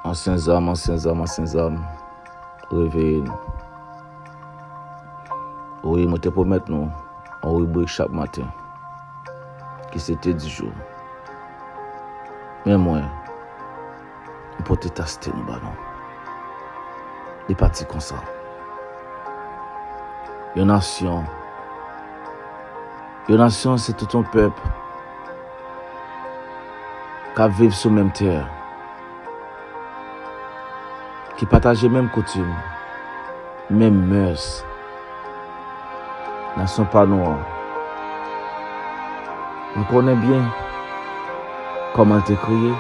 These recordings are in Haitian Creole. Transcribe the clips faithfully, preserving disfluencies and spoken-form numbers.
Ansyen zam, ansyen zam, ansyen zam, reveye n. Wi, mwen te pwomèt nou yon ribrik chak maten, ki se te di jou. Men mwen, m pote tas te nou ba nou. Li pati konsa. Yon nasyon, yon nasyon se tout yon pèp k ap viv sou menm tè, ki pataje menm koutim, menm mès. Nasyon pa nou an, nou konnen byen kòman l te kreye.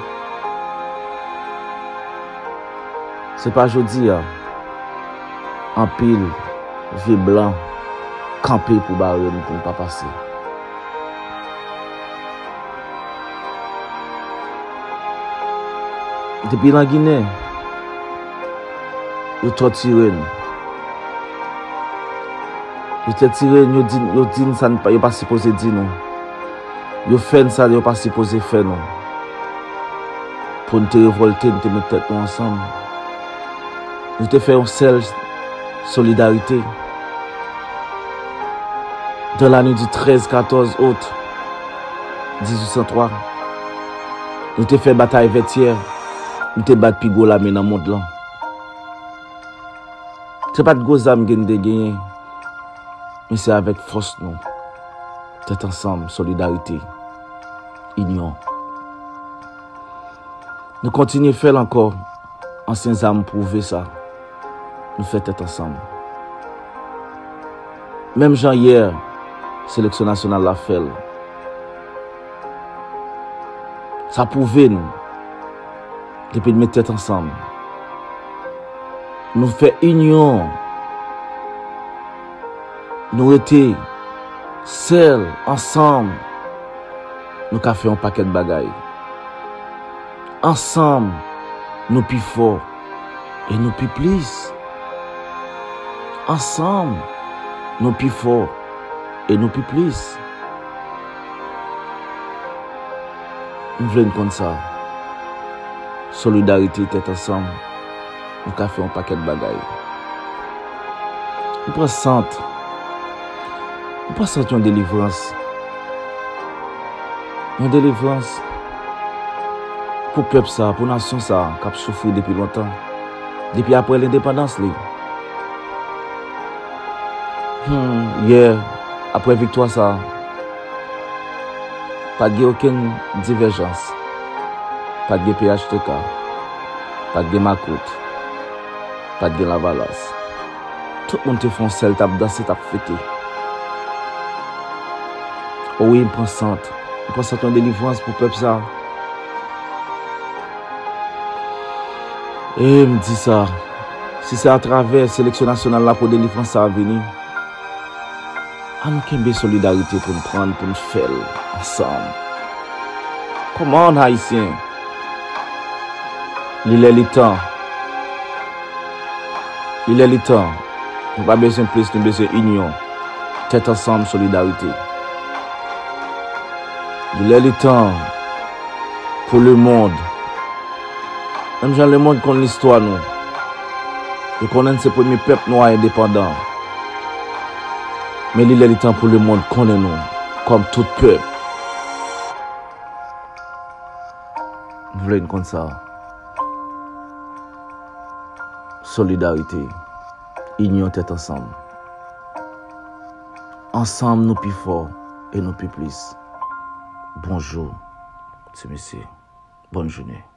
Se pa jodi a, anpil vye blan kanpe pou bare n, pou n pa pase. Depi nan Ginen, yo tòtire n. Yo tòtire n, yo di, yo di n sa n pa, yo pa sipoze di nou. Yo fè n sa yo pa sipoze fè nou. Pou n te revòlte, n te met tèt nou ansanm. Nou te fè yon sèl solidarite. Dans la nuit du treize quatorze août dix-huit cent trois, nou te fè batay Vètyè, nou te bat pi gwo lame nan mond lan. Se pa t gwo zam ke n te genyen, men se avèk fòs nou, tèt ansanm, solidarite, inyon. Nou kontinye fè l ankò. Ansyen zam pwouve sa. Nou fè tèt ansanm. Menm jan yè, seleksyon nasyonal la fè l. Sa pwouve n, depi n met tèt ansanm, nou fè inyon, nou rete sèl, ansanm, nou ka fè yon pakèt bagay. Ansanm, nou pi fò e nou pi plis. Ansanm, nou pi fò e nou pi plis. M vle n konn sa. Solidarite, tèt ansanm, nou ka fè yon pakèt bagay. M pran sant. M pran sant yon delivrans. Yon delivrans pou pèp sa, pou nasyon sa k ap soufri depi lontan, depi apre lendepandans li. Hmm, yè, apre viktwa sa, pa t gen okenn divèjans. Pa t gen P H T K. Pa t gen makout. Pa t gen lavalas. Tout moun te fè yon sèl, t ap danse, t ap fete. O wi, m pran sant. M pran sant yon delivrans pou pèp sa. E m di sa, si se atravè seleksyon nasyonal la pou delivrans sa a vini, ann kenbe solidarite pou n pran l, pou n fè l ansanm. Come on, Ayisyen! Li lè, li tan. Li lè, li tan. Nou pa bezwen plis, nou bezwen inyon. Tèt ansanm, solidarite. Li lè, li tan pou lemonn. Menm jan lemonn konn listwa nou, yo konnen n se premye pèp nwa endepandan. Men li lè, li tan pou lemonn konnen nou kòm tout pèp. M vle n konn sa. Solidarite, inyon, tèt ansanm. Ansanm, nou pi fò e nou pi plis. Bonjou, ti mesye. Bòn jounen.